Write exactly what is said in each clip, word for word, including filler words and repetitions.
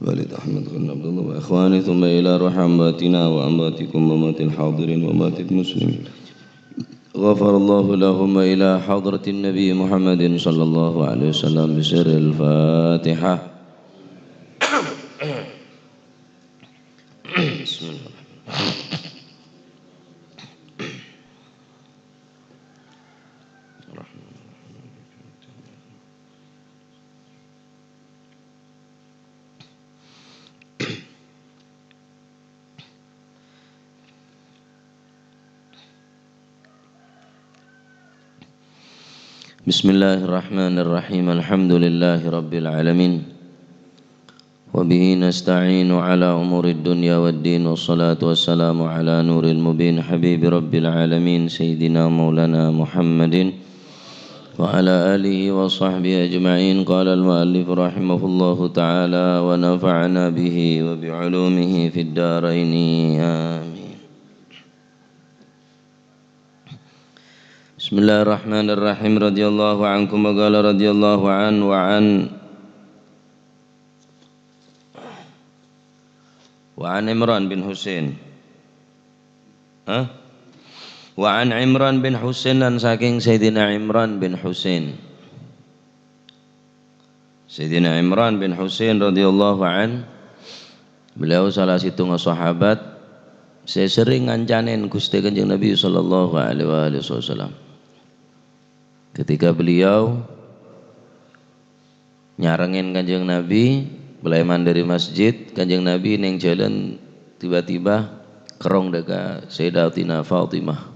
والد أحمد بن عبد الله وإخوانه، ثم إلى روح أمواتنا وأمواتكم وأموات الحاضرين وأموات المسلمين. غفر الله لهم، وإلى حضرة النبي محمد صلى الله عليه وسلم بسر الفاتحة. بسم الله الرحمن الرحيم. بسم الله الرحمن الرحيم. الحمد لله رب العالمين. وبه نستعين على أمور الدنيا والدين، والصلاة والسلام على نور المبين حبيب رب العالمين سيدنا مولانا محمد وعلى آله وصحبه أجمعين. قال المؤلف رحمه الله تعالى ونفعنا به وبعلومه في الدارين. آمين. بسم الله الرحمن الرحيم. رضي الله عنكم، وقال رضي الله عنه، وعن Wa an Imran bin Husain. Hah? Wa an Imran bin Husain, dan saking Sayyidina Imran bin Husain. Sayyidina Imran bin Husain radhiyallahu an, beliau salah sèttongnga sahabat sè serrèng ngancanèn Ghustè Kanjeng Nabi sallallahu alaihi wa alihi wasallam. Ketika beliau nyarengngè Kanjeng Nabi, palèman dhâri masjid, Kanjeng Nabi neng jhâlân tiba-tiba kerrong dâ' ka Sayyidatina Fatimah.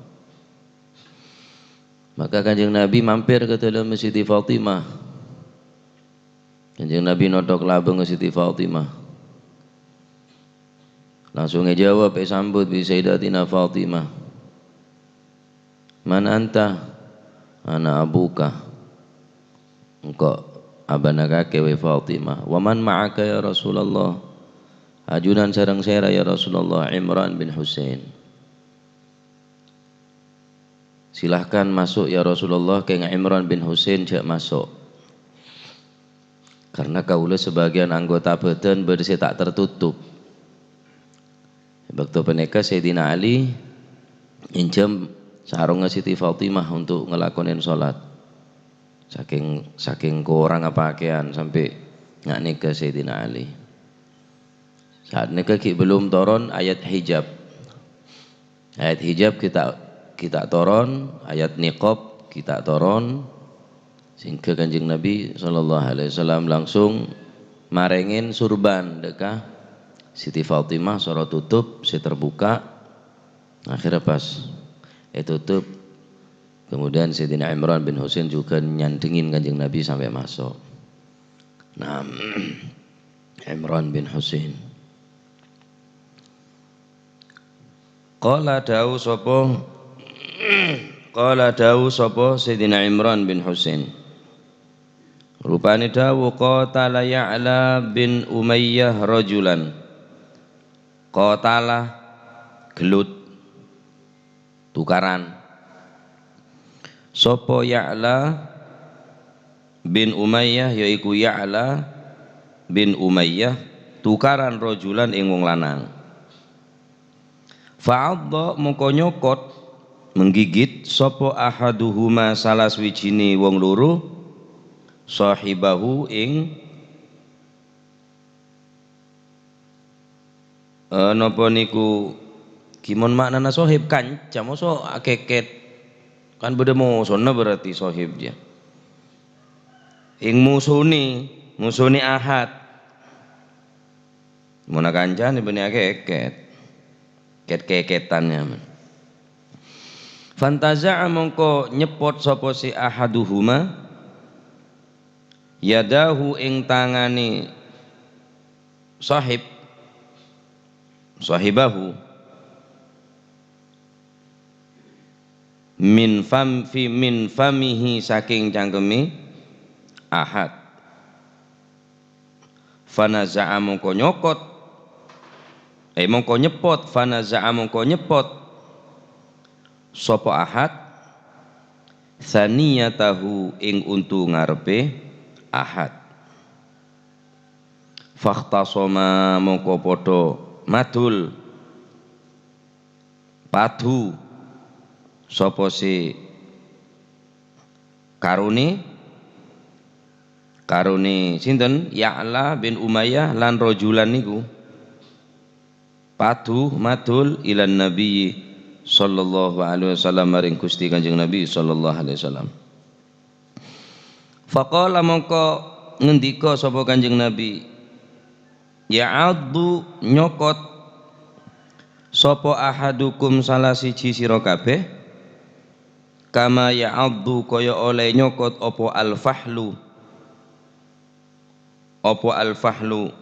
Maka Kanjeng Nabi mampir ka dâlem Siti Fatimah. Kanjeng Nabi nodhok labângnga Siti Fatimah. Langsung èjâwâb, èsambut bi' Sayyidatina Fatimah. "Man anta?" "Ana abuka." "Engko' abâ'na kakè, wè Fatimah." "Wa man ma'aka ya Rasulullah?" "Ajunan sareng sèra, ya Rasulullah?" "Imran bin Husain." "Silahkan masuk, ya Rasulullah, kèng Imran bin Husain jhâ' maso'. Karena kaulâ sebagian anggota bhâdhân bâdâ sè ta' tertutup." Bâkto panèka Sayyidina Ali ngènjhâm sarongnga Siti Fatimah untuk ngalakonè sholat. Saking, saking korangnga pakèyan sampè' nga' nèka Sayyidina Ali. Saat nèka ghi' bellum toron ayat hijab. Ayat hijab ghi' ta', ghi' ta' toron, ayat niqab ghi' ta' toron, sehingga Kanjeng Nabi sallallahu alaihi wasallam langsung marèngè surban dâ' ka Siti Fatimah, soro tutup sè terbuka. Akhirnya pas ètutup, kemudian Sayyidina Imran bin Husain juga nyandengin Kanjeng Nabi sampai masuk. Nah, Imran bin Husain. Qala dawuh sapa, qala dawuh sapa Sayyidina Imran bin Husain. Rupane dawuh, "Qatala Ya'la bin Umayyah rajulan." Qatala, gelut, tukaran. Sapa Ya'la bin Umayyah, yaiku Ya'la bin Umayyah, tukaran rajulan ing wong lanang. Fa'adda, mongko nyokot, menggigit, sapa ahaduhuma, salah sawijine wong loro, sahibahu, ing, eh, napa niku, gimon maknana sahib, kanca, mosok akeket. Kan beda mosona berarti sahib, ya. Ing musuni, musuni ahad. Mona kancane benne akeket. Ket-keketan, ya, men. Fantaza'a, mongko nyepot sapa si ahaduhuma yadahu, ing tangane sahib, sahibahu, min fam-, fi-, min famihi, saking cangkeme ahad. Fanaza'a, mongko nyokot, eh, mongko nyepot, fanaza'a, mongko nyepot sapa ahad, saniyatahu, ing untu ngarepe ahad. Fakhtasoma mongko padha madul, padu, sapa sè karone, karone sinten? Ya'la bin Umayyah lan rajulan niku. Padu madul ilan Nabi sallallahu alaihi wasallam, maring Gusti Kanjeng Nabi sallallahu alaihi wasallam. Faqala, mongko ngendika sapa Kanjeng Nabi, "Ya'addu, nyokot, sapa ahadukum, salah siji sira kabeh, kama ya'addu, kaya oleh nyokot apa al-fahlu." Apa al-fahlu?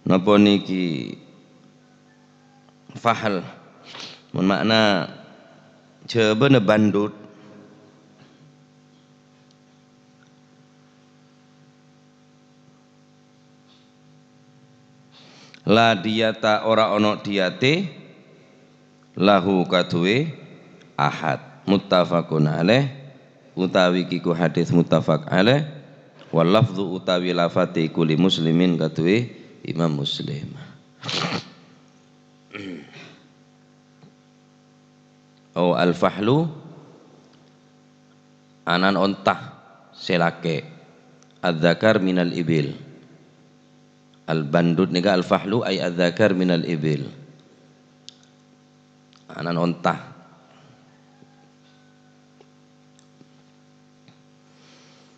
Napa niki fahl? Mon ma'na Jawabana bandut. La diyata, ora ana diyate, lahu, kaduwe ahad. Muttafaqun alaih, utawi kiku hadis muttafaq alaih. Wal lafzu, utawi lafate, iku li Muslimin, kaduwe Imam Muslim. Oh, al-fahlu, ana'na onta se lake', adz-dzakar minal ibil. Al-bandut neka al-fahlu ay adz-dzakar minal ibil. Ana'na onta.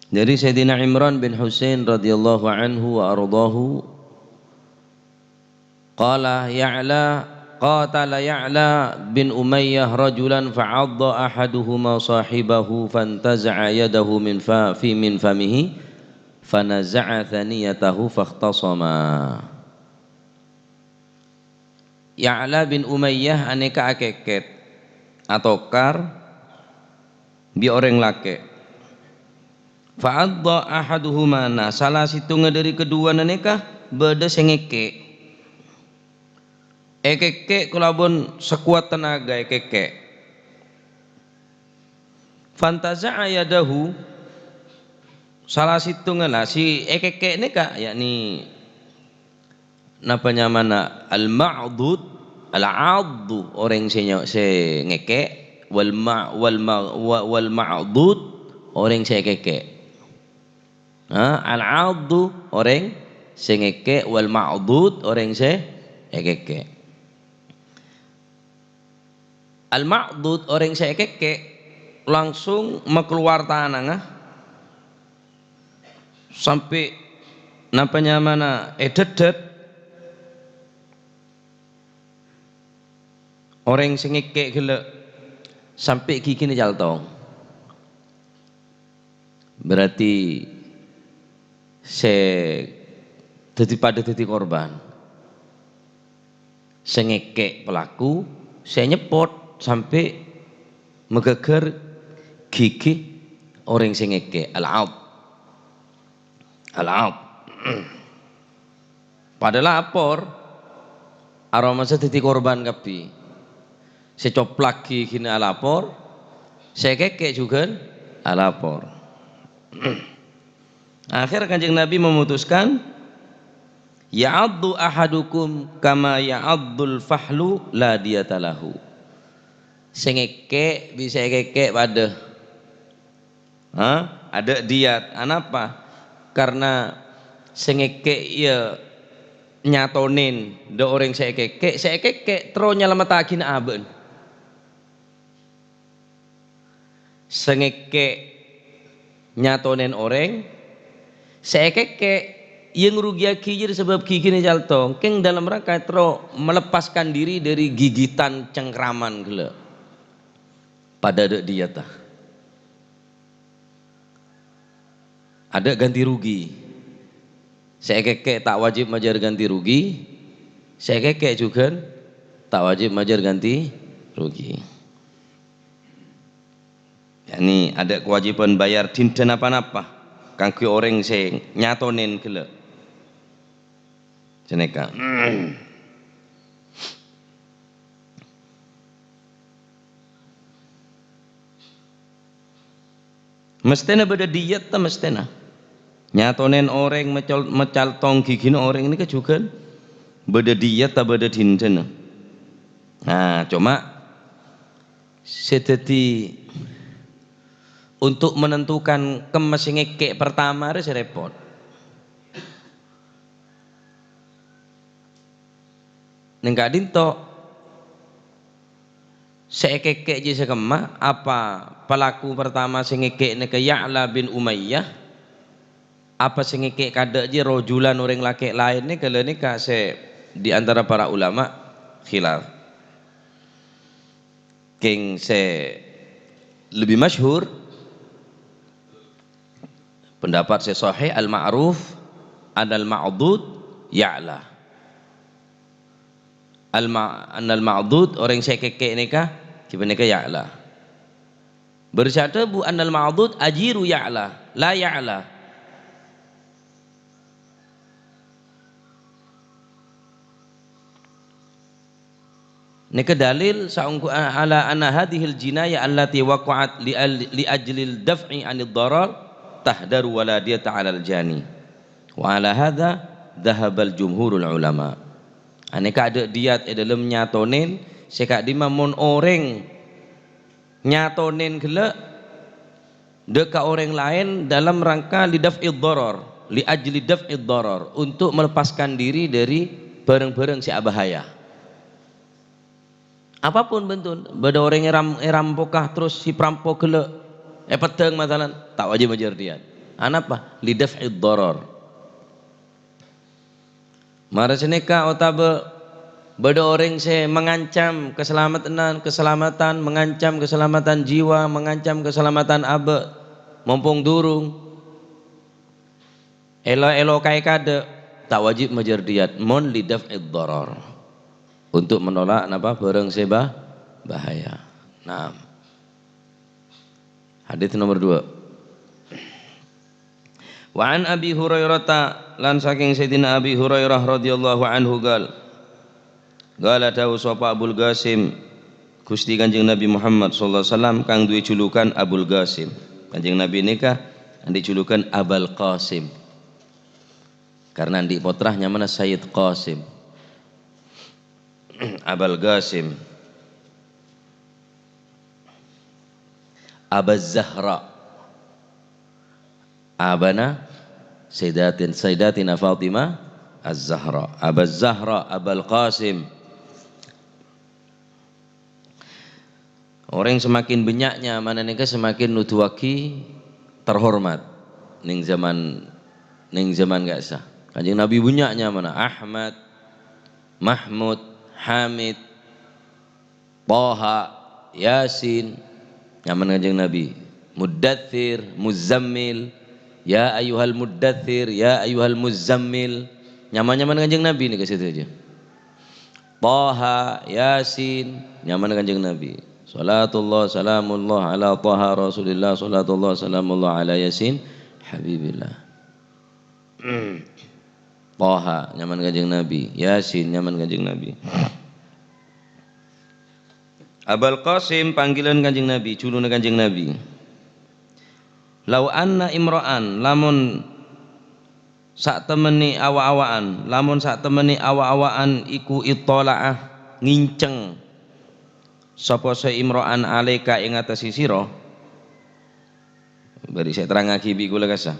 Dari Sayyidina Imran bin Husain radhiyallahu anhu wa ardhahu, qala Ya'la, qatala Ya'la bin Umayyah rajulan fa'adda ahaduhuma sahibahu fantaza'a yadahu min fa-, fi, min famihi fanaza'a thaniyatahu fakhtasama. Ya'la bin Umayyah aneka akeket, atokar bi' oreng lake'. Fa'adda ahaduhuma, nah, salah settonga dhari kaduwana neka badha se ngeke'. Ekeke' kalabon sakuwat tenaga ekeke'. Fantaza'a yadahu, salah settonga, la, si ekeke' neka, yakni napa nyamana al-ma'dud, al-'addu, oreng se nyo-, se ngeke', wal ma-, wal ma-, wa-, wal ma'dud, oreng se ekeke'. Ha, al-'addu, oreng se ngeke', wal ma'dud, oreng se ekeke'. Al-ma'dud, oreng se ekeke', langsung makalowar tanangnga sampe' napa nyamana edheddhet. Oreng se ngeke' gella' sampe' gigina caltong. Berarti se daddi, padha daddi korban. Se ngeke' pelaku, se nyeppot sampe' magaggar gigi oreng se ngeke', al-'adh. Al-'adh. Padha lapor, aromasa daddi korban kabbi. Se coplak gigina alapor, se keke' jugan alapor. Akhir Kanjeng Nabi memutuskan, "Ya'addu ahadukum kama ya'addul fahlu la diyata lahu." Se ngeke' bi' se ekeke' padha. Ha? Adha' diyat. Anapa? Karna se ngeke' iya nyatonen dha' oreng se ekeke', se ekeke' terro nyalamettagina aba'na. Se ngeke' nyatonen oreng, se ekeke' iya ngrugiyagi jârèya sabâb gigina caltong, kèng dalam rangka terro melepaskan diri dari gigitan cengkraman ghellâ'. Padâ adâ' diyata. Adâ' ganti rugi. Sè èkèkè' ta' wajib majâr ganti rugi, sè èkèkè' jhughân ta' wajib majâr ganti rugi. Ya'ni adâ' kawâjibhân bâjâr dinda napa-napa kaangghuy orèng sè nyatonèn ghellâ'. Sanèka. Mesthèna bâdâ diyata, mesthèna. Nyatonen orèng mecol-, mecaltong ghigina orèng nèka jhughân bâdâ diyat ta' bâdâ dinḍâna. Nah, coma sè dhâddhi untuk menentukan kemma sè ngèkè' pertama rè sè rèpot. Neng ka'ḍinto, sè èkèkè' jiyâ sè kemma, apa pelaku pertama sè ngèkè' nèka Ya'la bin Umayyah? Apa sè ngèkè' kaḍâ' jiyâ rojulan orèng lakè' laèn nèka? Lha nèka sè di antara para ulama khilaf. Kèng sè lebbi masyhur, pendapat sè sahih, al-ma'ruf, anal ma'dud Ya'la. Al-ma-, anal ma'dud, orèng sè èkèkè' nèka, ghibâ nèka Ya'la. Bârâs sè aḍhâbu anal ma'dud ajiru Ya'la, la Ya'la. Nèka dalil saonggu-, ala anna hadhil jinayah allati waqa'at li al-, li ajlil daf'i anid darar tahdaru waladiyata 'alal jani. Wa 'ala hadha dhahabal jumhurul ulama. Anèka aḍâ' diyat è ḍâlem nyatonèn sè ka'ḍimma mon orèng nyatonèn ghellâ' ḍâ' ka orèng laèn dalam rangka li daf'id darar, li ajli daf'id darar, untuk melepaskan diri dari barang-barang sè abahaya. Apapun bhentona, bâḍâ orèng èram-, èrampoka terros sè parampok ghellâ' èpeḍḍhâng masalan, ta' wâjib majâr diyat. Anapa? Li daf'id darar. Mara sanèka otabâ bâḍâ orèng sè mangancam kasalameddhân, kasalamatan, mangancam kasalamatan jiwa, mangancam kasalamatan abâ', mompong ḍurung èlo-, èlokaè kaḍâ', ta' wâjib majâr diyat, mon li daf'id darar. Untuk menolak napa? Bârâng sè ba-, bahaya. Naam. Hadits nomer dua. Wa an Abi Hurairata, lan saking Sayyidina Abi Hurairah radhiyallahu anhu, gal, qala, dawuh sapa Abul Qasim, Gusti Kanjeng Nabi Muhammad sallallahu alaihi wasallam kang duwé julukan Abul Qasim. Kanjeng Nabi nèka anḍi' julukan Abul Qasim. Karena anḍi' pottra nyamana Sayyid Qasim. Abul Qasim. Aba Zahra. Abana Sayyidatin-, Sayyidatina Fatimah Az-Zahra. Aba Zahra, Abul Qasim. Orèng semakin bânnya' nyamana nèka semakin noduwaghi terhormat neng zaman, neng zaman ka'issa'. Kanjeng Nabi bânnya' nyamana, Ahmad, Mahmud, Hamid, Toha, Yasin, nyamana Kanjeng Nabi. Muddatsir, Muzzammil, ya ayyuhal muddatsir, ya ayyuhal muzzammil. Nyama-nyamana Kanjeng Nabi nèka sadhâjâ. Toha, Yasin, nyamana Kanjeng Nabi. Salatullah, salamullah ala Toha Rasulillah, salatullah, salamullah ala Yasin Habibillah. Toha, nyamana Kanjeng Nabi. Yasin, nyamana Kanjeng Nabi. Abul Qasim, panggilan Kanjeng Nabi, juluna Kanjeng Nabi. Lau anna imra'an, lamon satemmenè awa-awaan, lamon satemmenè awa-awaan iku ittala'a, ngèncèng sapa sè imra'an alaika ing atase sira. Bâri' sè terrangaghi bi' kaulâ ka'issa'.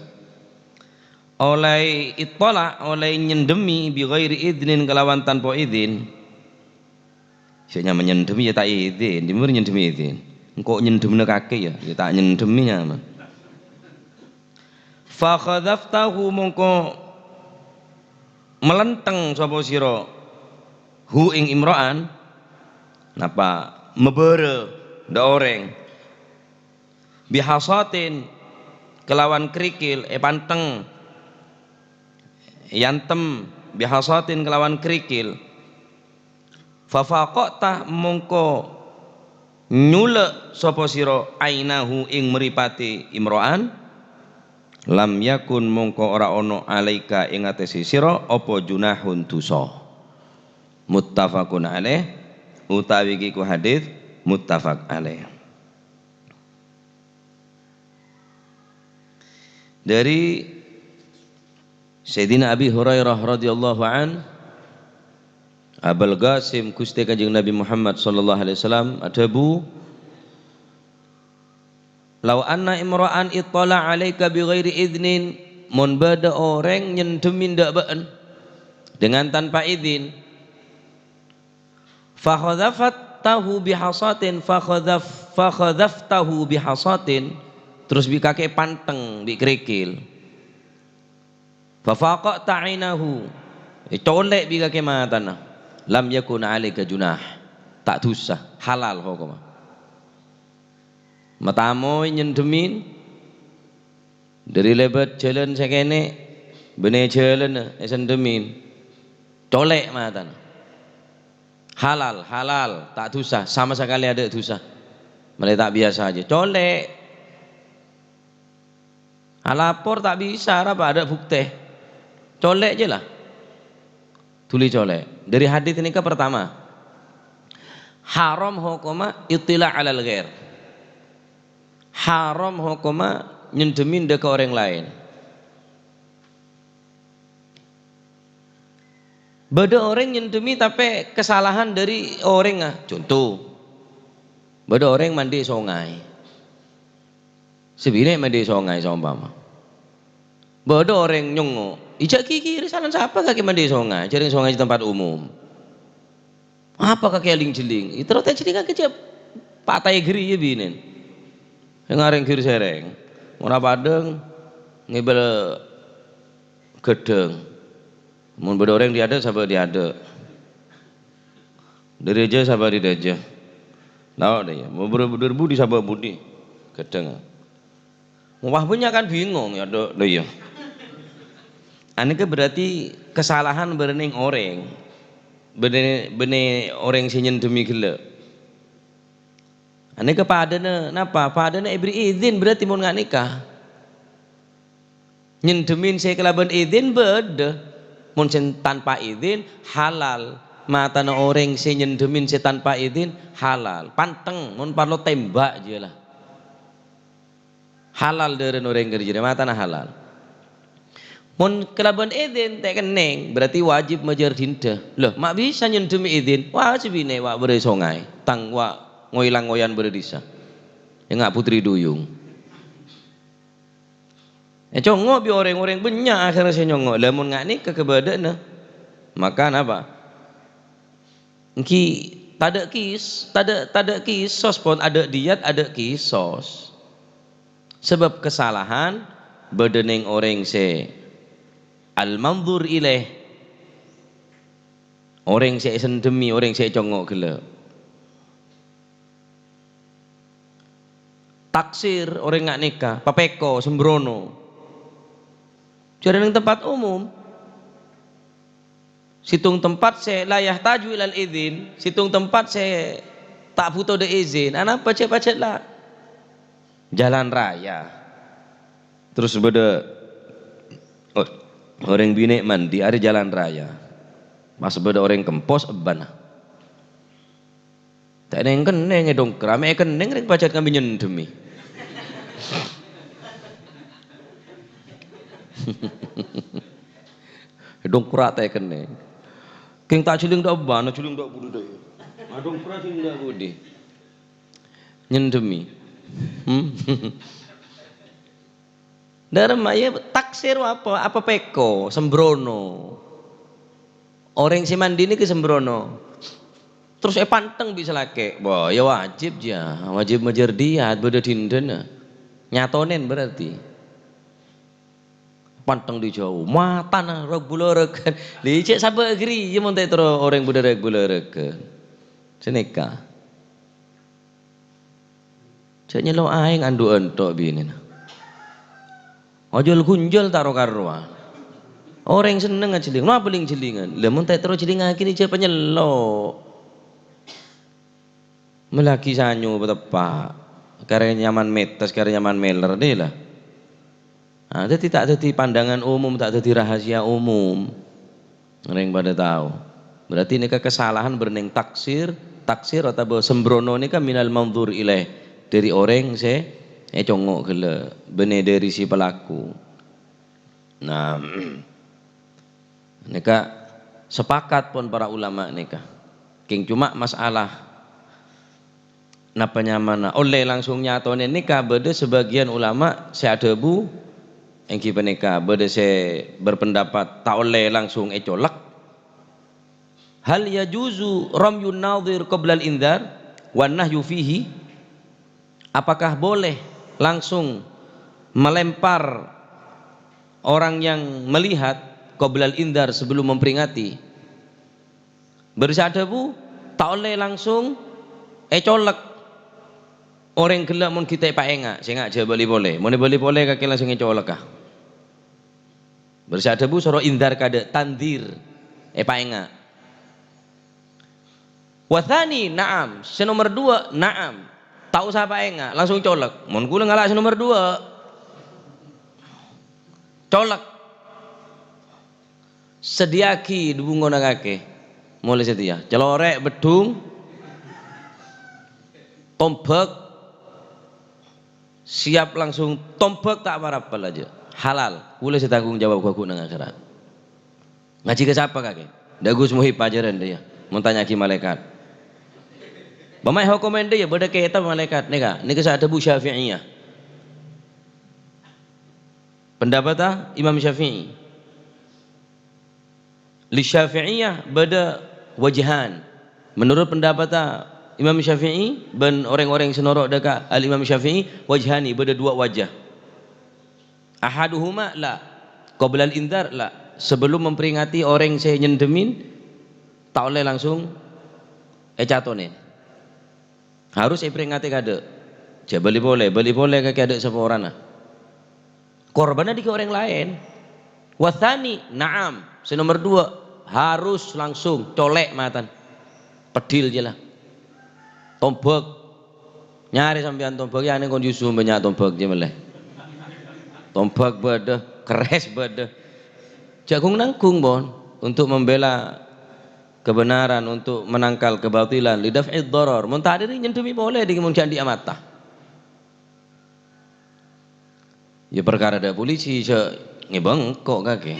Ollè ittala', ollè nyendhemmi bi ghairi idznin, kalawan tanpa idin. Sè nyama nyendhemmi ya ta' idin, dimur nyendhemmi idin. Engko' nyendhemna kakè ya, ya ta' nyendhemmi nyama. Fa khadzaftahu, mongko malentheng sapa sira hu ing imra'an, napa mabârâ ḍâ' orèng. Bihasatin, kelawan kerikil, èpanteng, èyantem, bihasatin, kelawan kerikil. Fafaqa'ta, mongko nyolè' sapa sira ainahu ing mripate imra'an, lam yakun, mongko ora ana alaika ing atase sira apa junahun, dhusa. Muttafaqun alaih, utawi iki ku hadits muttafaq alaih. Dari Sayyidina Abi Hurairah radhiyallahu an, Abul Qasim, Guste Kanjeng Nabi Muhammad sallallahu alaihi wasallam, adhâbu, "Lau anna imra'an ittala 'alaika bi ghairi idznin," mon bâdâ orèng nyendhemin dâ' bâ'en dengan tanpa izin, "fakhadhaftahu bihasatin, fakhadhaf-, fakhadhaftahu bihasatin," terros bi' kakè panteng bi' kerikil, "fafaqa'ta 'ainahu," ècolè' bi' kakè matana, "lam yakun 'alaika junah," ta' dhusa, halal hokomma. Matamoy nyendhemin, dâri lèbât jhâlân sè kènè', bânnè jhâlânna èsendhemin, colè' matana. Halal, halal, ta' dhusa, sama sakalè adâ' dhusa. Malè ta' biyasa jâ, colè'. Alapor ta' bisa, arapa adâ' buktè. Colè' jâ la. Dhuli colè'. Dâri hadis nèka pertama, haram hokomma ittila' 'alal ghair. Haram hokomma nyendhemin dâ' ka orèng laèn. Bâdâ orèng nyendhemi tapè kasalahan dâri orèngnga. Conto, bâdâ orèng mandhi songay. Sè binè' mandhi songay, saompama. Bâdâ orèng nyongngo', "Ijâ' ghi-, ghi-, rè salan sapa kakè mandhi songay? Jhâreng songay è tempat umum." Apa kakè aling-jhelling? Terro ta' jhelling kakè jâ' pataè ghâri iyâ binèn. Sè ngarèng ghir-sèrèng. Mon apadâng ngèbâl ghâdhâng. Mon bâdâ orèng dâri adâ', sabâ' dâri adâ'. Dâri jâ sabâ' dâri jâ. Tao dâ' iyâ. Mon bâdâ, bâdâ budi sabâ' budi. Ghâdhâng. Wah, bânnya' kan bingung, ya, Dok, lho, iya. Anèka berarti kasalahan bârâ neng orèng. Bânnè, bânnè orèng sè nyendhemi ghellâ'. Anèka padâna napa? Padâna èbherri' idin berarti mon nga' nèka. Nyendhemin sè kalabân idin bâdâ. Mon sè tanpa idin, halal. Matana orèng sè nyendhemin sè tanpa idin, halal. Panteng, mon parlo tembak jiyâ la. Halal dârâna orèng ghâr jârèya, matana halal. Mon kalabân idin ta' kennèng, berarti wajib majâr dinda. Lho, ma' bisa nyendhemi idin? Wajib binè wa' bârâ songay, tang wa' ngoy-langoyan bârâ dissa. Enga' putri duyung. Ècongngo' bi' orèng, orèng bânnya' akhèrra sè nyongngo'. Lah, mon nga' nèka kabâdâ'ânna, maka napa? Èngghi tadâ' kis-, tadâ', tadâ' kisos pon, adâ' diyat, adâ' kisos. Sabâb kasalahan bâdâ neng orèng sè al-manzur ilaih, orèng sè èsendhemi, orèng sè ècongngo' ghellâ'. Taksir orèng nga' nèka, papèko, sembrono. Jârèya neng tempat umum. Sèttong tempat sè la yahtaju ilal idzin, sèttong tempat sè ta' bhuto dâ' izin. Anapa jâ' pajhât la? Jalan raya. Terros bâdâ o-, orèng binè' mandhi arè jalan raya. Pas bâdâ orèng kempos ebbhâna. Ta' neng-kenneng è dongkra, mè' kenneng rèng pajhât ngambi nyendhemi. È dongkra ta' kenneng. Kèng ta' jhelling dâ' ebbhâna, jhelling dâ' budi dâ' iyâ. A dongkra jhelling dâ' budi. Nyendhemi. Hmm? Dâremma, ya, taksir apa? Apa pèko? Sembrono. Orèng sè mandhi nèka sembrono. Terros èpanteng bi' sè lakè'. Wah, ya wajib, jâ. Wajib majâr diyat, bâdâ dindâna. Nyatonèn berarti. Panteng dâri jhâu. Matana rag-bulârâghân. Lè, cè' sabâ' ghâri, ya, mon ta' terro orèng bâdâ rag-bulârâghân. Sè nèka. Jâ' nyello' aèng andu' ènto' binèna. Ojol-gunjol ta' ro-karowa. Orèng senneng ajhelling, napa lèng-jhellingan? Lah, mon ta' terro jhellingaghi nè jâ' panyello'. Mellèaghi sanyo pateppa'. Karè nyaman metes, karè nyaman mèlèr, dhi la. Ah, dhâddhi ta' dhâddhi pandangan umum, ta' dhâddhi rahasia umum. Orèng padâ tao. Berarti nèka kasalahan bârâ neng taksir, taksir otabâ sembrono nèka minal manzur ilaih, dâri orèng sè ècongngo' ghellâ', bânnè dâri si pelaku. Nah, Nèka sepakat pon para ulama nèka. Kèng coma masalah napa nyamana ollè langsung nyatonè nèka bâdâ sabâgiyân ulama sè adhâbu èngghi panèka bâdâ sè berpendapat ta' ollè langsung ècolek. Hal yajuzu ramyun nadhir qablal indhar wan nahyu fihi? Apakah boleh langsung melempar orang yang melihat qablal indhar, sebelum memperingati? Bâdâ sè adhâbu, ta' ollè langsung ècolek. Orèng ghellâ' mon ghi' ta' èpaènga', sènga' jhâ' bâli polè. Mon èbâli polè kakè langsung ècolek, ah. Bâdâ sè adhâbu soro indhar kadâ', tandir, èpaènga'. Wa tsani, na'am. Sè nomer duwâ', na'am. Ta' osa paènga', langsung colek. Mon kaulâ ngala' sè nomer duwâ'. Colek. Sadhiyâaghi bungkona kakè. Molè satèya. Calorè', beddhung, tombhâk, siap langsung tombhâk ta' pa-rapa jâ. Halal. Kaulâ sè tanggung jawab ghu-, ghu neng akhèrat. Ngajhi ka sapa kakè? Dâ' Gus Muhib pajhârân dâ' iyâ. Mon tanya'aghi malaèkat. Bâ' ma' hokomèn dâ' iyâ bâdâ kètab malaèkat nèka. Nèka sè adhâbu Syafi'iyah. Pendapatta Imam Syafi'i. Li Syafi'iyah bâdâ wajhan. Menurut pendapatta Imam Syafi'i bân orèng-orèng sè noro' dâ' ka Al-Imam Syafi'i, wajhani, bâdâ duwâ' wajah. Ahaduhuma la, qoblal indhar la, sebelum memperingati orèng sè nyendhemin, ta' ollè langsung ècatonè. Harus èperingati kadâ'. Jhâ' bâli polè, bâli polè kakè adâ' saporana. Korbanna dâgghi' orèng laèn. Wa tsani, na'am. Sè nomer duwâ', harus langsung colè' matana. Peddhil jâ la. Tombhâk. Nyarè sampèyan tombhâk, yâ, nèng kon Yusuf bânnya' tombhâk jâ mellè. Tombhâk bâdâ, kerrès bâdâ. Jhâ' ghung-nangghung, pon, untuk membela kebenaran, untuk menangkal kebatilan, li daf'id dharar. Mon ta' dhâri nyendhemi polè, dâgghi' mon jhâ' andi' amata. Yâ, parkara dâ' polisi sè ngèbâ engko' kakè.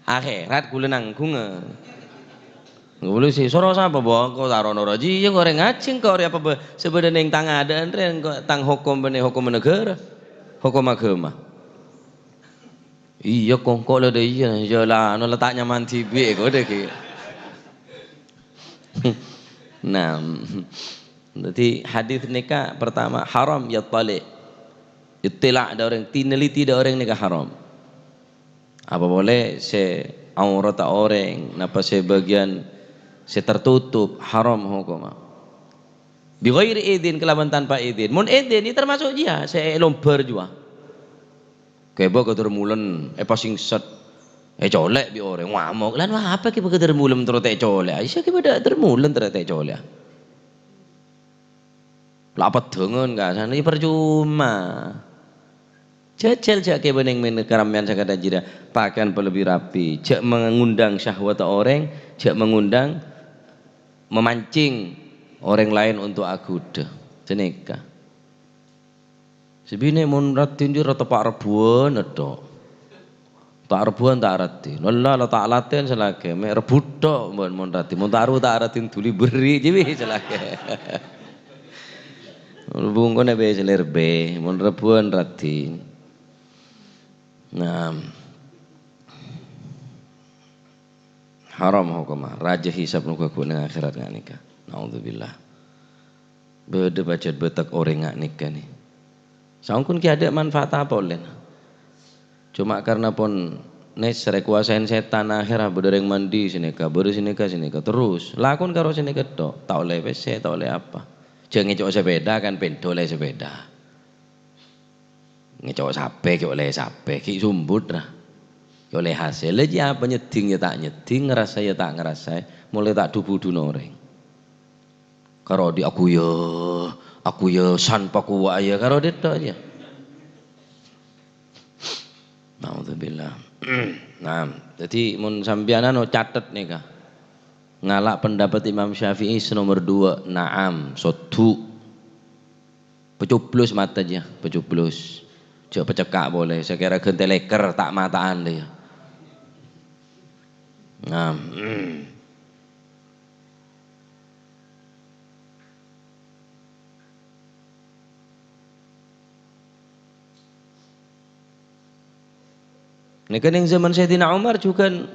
Akhèrat kaulâ nangghungnga. Polisi, soro sapa, bâ? Engko' ta' ro-noro jiyâ, engko' orèng ngajhi, engko' orèng apa, bâ? Sè bâdâ neng tang adâ'ân rè, engko' tang hokom bânnè hokom naghârâ, hokom aghâma. Iyâ, kongko' la dâ' iyâ, yâ la, anu la ta' nyaman dhibi' ko dâgghi'. Nah, dhâddhi hadis nèka pertama haram yattali'. Ittila' dâ' orèng, tineliti dâ' orèng nèka haram. Apa polè sè auratta orèng, napa sè bâgiyân sè tertutup, haram hokomma. Bi ghairi idzin, kalaban tanpa idzin. Mon idzin, yâ termasuk jiyâ sè èlombhâr jiyâ. Kèbâ ka Darmullen, èpasingset, ècolè' bi' orèng, ngamok. Lan apa kèbâ ka Darmullen terro ta' ècolè'? Aisyah kèbâ dâ' Darmullen terro ta' ècolè'. La peddhângan ka sana, yâ parcoma. Jhâjhâl jhâ' kèbâ neng men-, karamèyan sakadhâjâ rèya, pakèyan palebbi rapi, jhâ' mengundang syahwat orèng, jhâ' mengundang, memancing orèng laèn untuk aghudhâ. Sanèka. Sè binè' mon raddhin jâ' ra teppa' rebbhuwân tok. Ta' rebbhuwân ta' raddhin. Lella la ta' latèn salakè, mè' rebbhu tok mon, mon raddhin. Mon ta' rebbhu ta' raddhin dhuli berri' jiyâ bi' salakè. Bungkona bâi sè lerbè, mon rebbhuwân raddhin. Nah. Haram hokomma, rajâ hisab nunggu neng akhèrat nga' nèka. Naudzubillah. Bâdâ pajhât bâtek orèng nga' nèka nè. Saongghuna kèya adâ' manfaat apa ollèna. Coma karna pon nèser èkowasaè sètan, akhèrra bâdâ orèng mandi sanèka, bâdâ sanèka, sanèka. Terros, lakon karo sanèka tok, ta' ollè pèssè, ta' ollè apa. Jhâ' ngèco' sapèda kan pènḍo ollè sapèda. Ngèco' sapè, ghi' ollè sapè, ghi' sumbut, ra. Ghi' ollè hasèl. Lah, jiyâ apa nyeddhing, yâ ta' nyeddhing, ngarassa, yâ ta' ngarassa, molaè ta' du-buduna orèng. Karo dhi' aku, yâ, aku, yâ, san pakowa', yâ, karo dhi' tok, yâ. Naudzubillah. Nah, dhâddhi mon sampèyan anu catet nèka. Ngala' pendapat Imam Syafi'i sè nomer duwâ', na'am, sodhu. Pacoblos mata jiyâ, pacoblos. Jhâ' pacekka' polè, sakèra ghântè lèkèr ta'-mata'an lè, yâ. Nah, nèka neng zaman Sayyidina Umar jhughân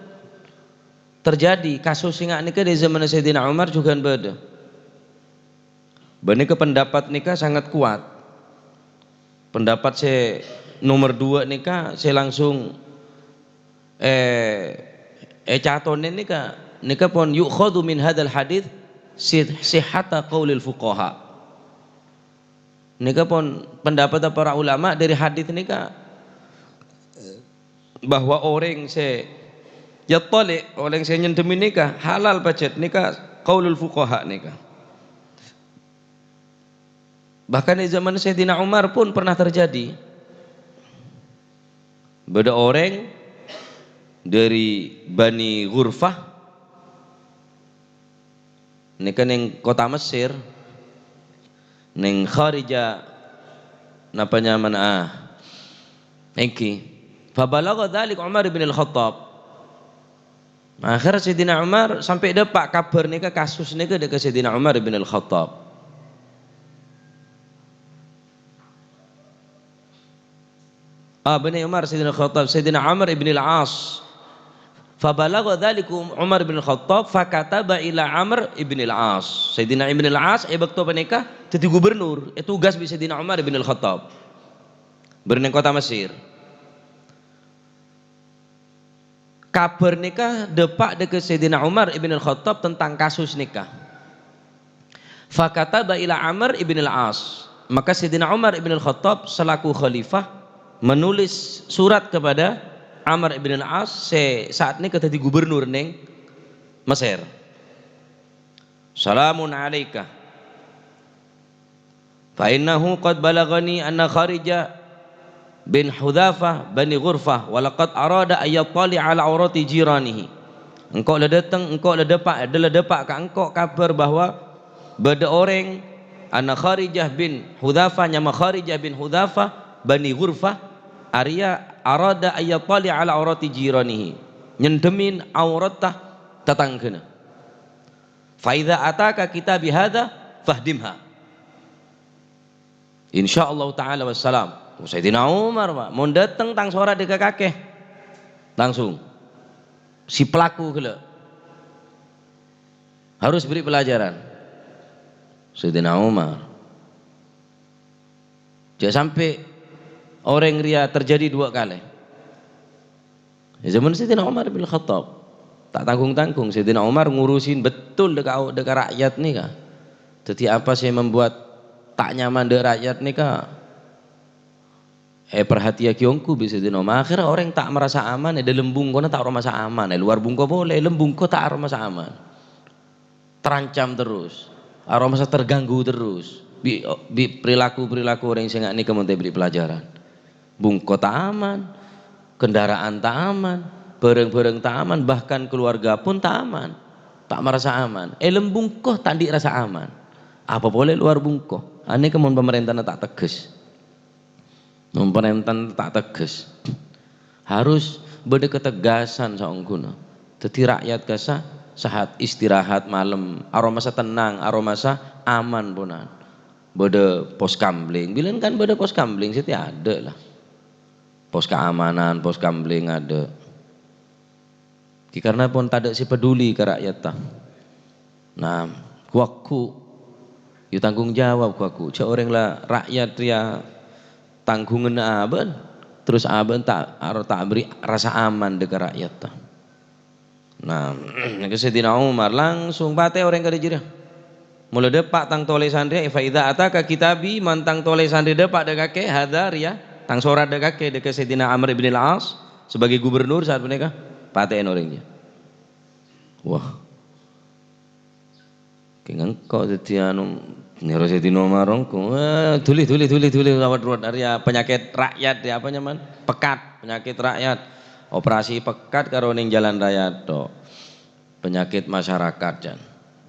terjadi, kasus sè nga-, nèka neng zaman Sayyidina Umar jhughân bâdâ. Bân nèka pendapat nèka sangat kuat. Pendapat sè nomer dua nèka sè langsung, eh, ècatonè nèka, nèka pon yu'khadhu min hadzal hadits si-, sihhata qaulil fuqaha. Nèka pon pendapat para ulama dâri hadits nèka, bahwa orèng sè yattali', orèng sè nyendhemmi nèka halal pajhât, nèka qaulul fuqaha nèka. Bahkan di zaman Sayyidina Umar pun pernah terjadi. Bâdâ orèng dâri Bani Ghurfah, nèka neng kottha Mesir, neng kharija, napa nyamana, ah, èngghi. Fabalagha dzalik Umar bin Al-Khattab. Akhèr Sayyidina Umar sampè' dâpa' kabhâr nèka, kasus nèka dâ' ka Sayyidina Umar bin Al-Khattab. Ah, bânnè Umar, Sayyidina Khattab, Sayyidina Amr ibn al-As. Fabalagha dzalikum Umar bin Khattab, fakataba ila Amr ibn al-As. Sayyidina Ibn al-As è bâkto panèka dhâddhi gubernur, ètugas bi' Sayyidina Umar bin al-Khattab. Bâreng neng kottha Mesir. Kabhâr nèka dâpa' dâ' ka Sayyidina Umar ibn al-Khattab tentang kasus nèka. Fakataba ila Amr ibn al-As. Maka Sayyidina Umar ibn al-Khattab selaku khalifah menulis surat kepada Amr ibn al-As sè saat nèka dhâddhi gubernur neng Mesir. "Salamun alaika. Fa innahu qad balaghani anna Kharija bin Hudzafah Bani Ghurfah, wa laqad arada an yattali' ala aurati jiranihi." Engko' la dâteng, engko' la dâpa', la dâpa' ka engko' kabhâr bahwa bâdâ orèng, anna Kharijah bin Hudzafah, nyama Kharijah bin Hudzafah Bani Ghurfah, arèya arada an yattali' ala aurati jiranihi, nyendhemmi auratta tatangghâna. "Fa idza ataka kitabi hadza fahdimha. Insyaallahu ta'ala wassalam." Oh, Sayyidina Umar, Pak, "Mon dâteng tang sorat dâ' ka kakè, langsung si pelaku ghellâ' harus beri pelajaran." Sayyidina Umar. Jhâ' sampè' orèng rèya terjadi dua kali. È zaman Sayyidina Umar bin Khattab, ta' tanggung-tanggung, Sayyidina Umar ngurusin betul dâ' ka, dâ' ka rakyat nèka. Dhâddhi apa sè membuat ta' nyaman dâ' rakyat nèka, èparhatèyaghi ongghu bi' Sayyidina Umar. Akhirnya orèng ta' merasa aman, è dâlem bungkona ta' aromasa aman, è luar bungko polè, è dâlem bungko ta' aromasa aman. Terancam terus, aromasa terganggu terus bi', bi' perilaku-perilaku orèng sè nga' nèka mon ta' èberri' pelajaran. Bungko ta' aman, kendaraan ta' aman, bârâng-bârâng ta' aman, bahkan keluarga pun ta' aman, ta' merasa aman. È dâlem bungko ta' andi' rasa aman. Apa polè luar bungko? Anèka mon pamarèntana ta' tegas. Mon parèntana ta' tegas. Harus bâdâ ketegasan saongghuna. Dhâddhi rakyat kasa sehat, istirahat malem, aromasa tenang, aromasa aman ponan. Bâdâ pos kamling, bilân kan bâdâ pos kamling, sè tèadâ' la. Pos keamanan, pos kamling adâ'. Ghi karna pon tadâ' sè peduli ka ra'yatta. Nah, ghu-lagghu, yâ tanggung jawab ghu-lagghu. Jhâ' orèng la ra'yat rèya tangghunganna abâ'na, terros abâ'na ta', aro ta' aberri' rasa aman dâ' ka ra'yatta. Nah, nèka Sayyidina Umar langsung patè orèng kadhi jârèya. Mola dâpa' tang tolèsan rèya, "Fa idza ataka kitabi," mon tang tolèsan rèya dâpa' dâ' kakè, hadza rèya, tang sorat dâ' kakè, dâ' ka Sayyidina Amr ibn al-As sebagai gubernur saat panèka, patè'èn orèng jârèya. Wah. Kèng engko' dhâddhi anu, nèro Sayyidina Umar engko', "Wah, dhuli, dhuli, dhuli, dhuli, rawat-rawat, arèya penyakit rakyat, ya, apa nyaman? Pekat, penyakit rakyat. Operasi pekat karo neng jalan raya tok." Penyakit masyarakat, jan.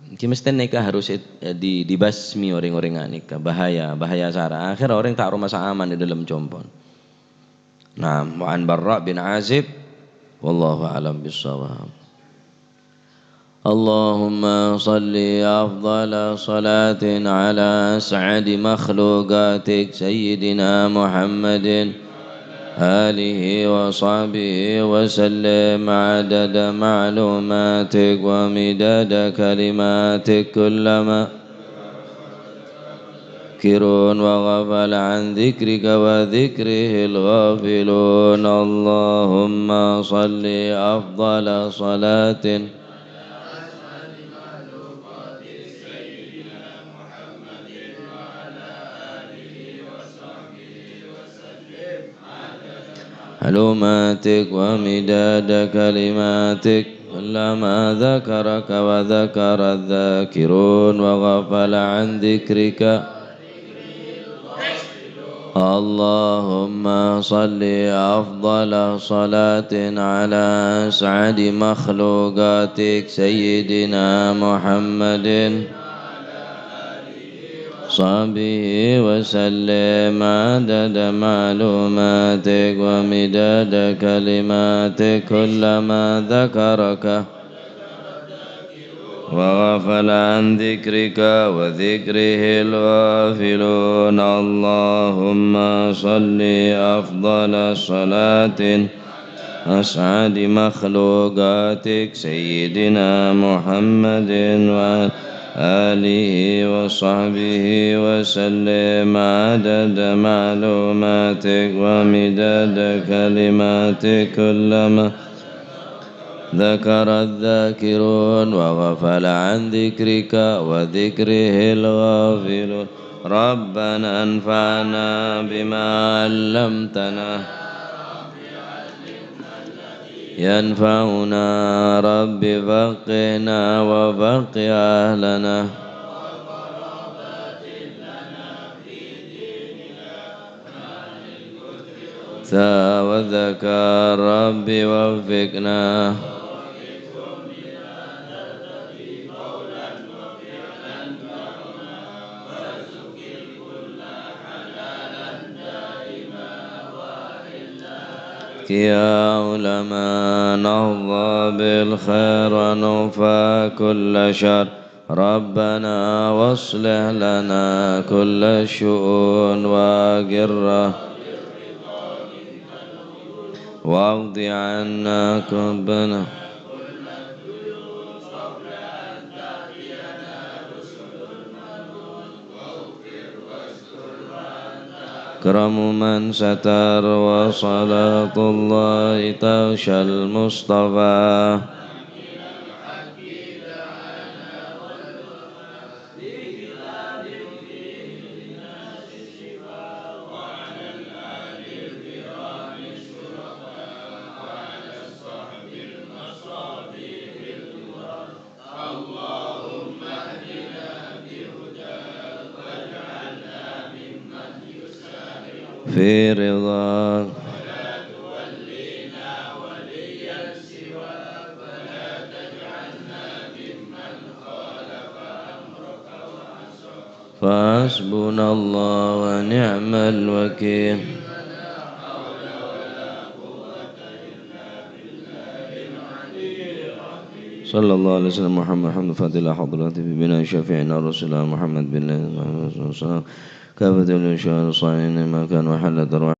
Jadi mesti nèka harus, eh, di, dibasmi orèng-orèng nèka. Bahaya, bahaya sara. Akhir orèng ta' aromasa aman è dâlem compo'na. Nah, wa an Barra bin Azib, wallahu a'lam bissawab. اللهم صل أفضل صلاة على أسعد مخلوقاتك سيدنا محمد آله وصحبه وسلم عدد معلوماتك ومداد كلماتك كلما ذاكرون وغفل عن ذكرك وذكره الغافلون. اللهم صل أفضل صلاة معلوماتك ومداد كلماتك كلما ذكرك وذكر الذاكرون وغفل عن ذكرك. اللهم صل أفضل صلاة على أسعد مخلوقاتك سيدنا محمد وصحبه وسلم عدد معلوماتك ومداد كلماتك كلما ذكرك وغفل عن ذكرك وذكره الغافلون. اللهم صل أفضل صلاة أسعد مخلوقاتك سيدنا محمد وعلى آله وصحبه وسلم عدد معلوماتك ومداد كلماتك كلما ذكر الذاكرون وغفل عن ذكرك وذكره الغافلون. ربنا انفعنا بما علمتنا ينفعنا رب فقهنا وفقه أهلنا. وذكر رب وفقنا. يا علماء نحظى بالخير ونكفى كل شر. ربنا واصلح لنا كل الشؤون وأقر واقض عنا كربنا. أكرم من ستر وصلاة الله تغشى المصطفى. في رضاك. فحسبنا الله ونعم الوكيل. صلى الله عليه وسلم محمد حمد فاتح حضرة بنا شفيعنا رسول الله محمد بن الله عليه وسلم. كافة الأشياء الصالحين ما كان وحلت أرواح